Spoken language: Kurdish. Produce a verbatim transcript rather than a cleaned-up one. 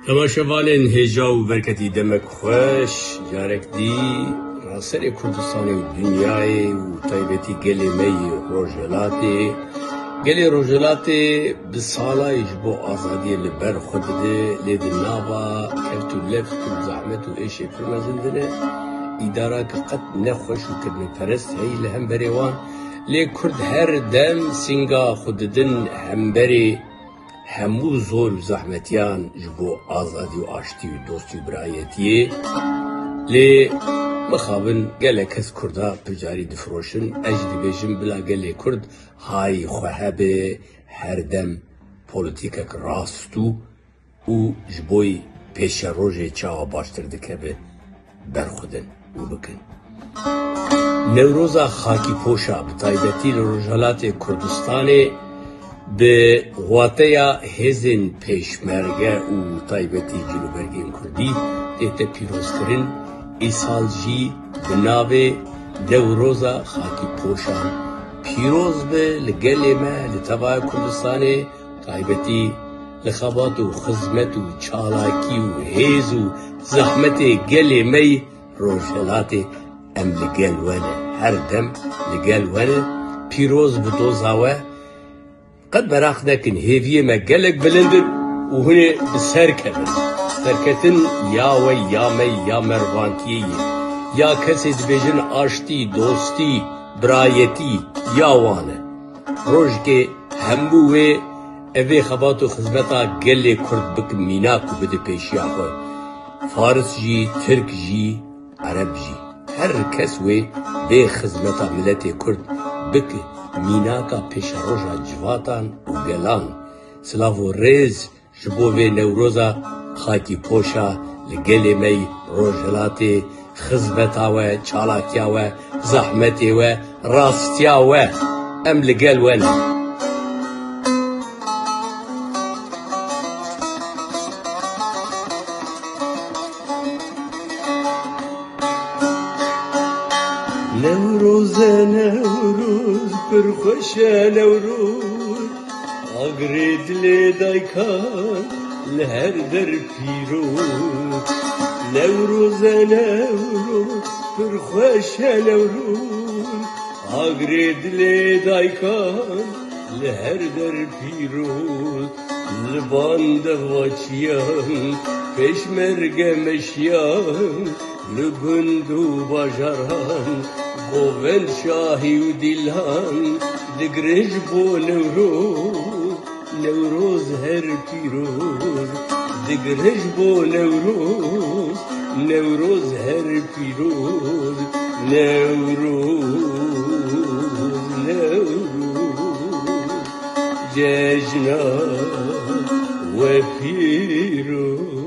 Temaşevanên hêja û berketî, demek xweş. Carek dî raserê Kurdistanê û dinyayê û taybetî gelê me yê Rojhelatê, gelê Rojhelatê bi salayî ji bo azadiyê li ber xwe dide, lê di nava keft û left û zehmet û êşê pir mezin de ne. Îdara ki qet nexweş û kirinperest heyî li hemberê wan, lê Kurd her dem sînga xwe didin hemberê hemû zor û zehmetiyan ji bo azadî û aştî û dostî û birayetiyê. Lê mixabin gelek kes Kurda pircarî difiroşin. Ez jî dibêjim bila gelê Kurd hayî xwe hebe, her dem polîtîkek rast û û ji bo pêşerojê çawa baştir dikeve berxwedin û bikin. Newroza Xakîpoşa bi taybetî li Rojhelatê Kurdistanê bi wateya hêzên pêşmerge û taybetî cilûbergên Kurdî tête pîrozkirin, îsal jî bi navê Newroza Xakîpoşan pîroz be li gelê me, li tevaya Kurdistanê, taybetî li xebat û xizmet û çalakî û hêz û zehmetê gelê me yî Rojhelatê, em li gel we ne. Her dem li gel we ne. Pîroz bi doza we. Qet meraq nekin, hêviyê me gelek bilind in û hûn ê bi ser kevin. Serketin ya we, ya me, ya mervantiyê ye. Ya kesê dibêjin aştî, dostî, birayetî ya wan e. Rojkê hemû wê evê xebat û xizmeta gelê Kurd bikin mînak û bide pêşiya xwe. Faris jî, Tirk jî, Ereb jî. Her kes wê bê xizmeta miletê Kurd bike mînaka pêşeroja civatan û gelan. Silav û rêz ji bo vê Newroza Xakîpoşa li gelê me yî Rojhilatê, xizmeta we, çalakiya we, zehmetê we, rastiya we. Em li gel we ne. Newroz e Newroz, pir xweş e Newroz. Agirê dilê daykan li her der pîroz. Newroz e Newroz, pir xweş e Newroz. Agirê dilê daykan li her der pîroz. Li ban devaçiyan pêşmerge meşiyan, li gund û bajaran govend şahî û dîlan digre ji bo Newroz. Newroz her pîroz, digre ji bo Newroz. Newroz her pîroz, Newroz, Newroz, cejna we pîroz.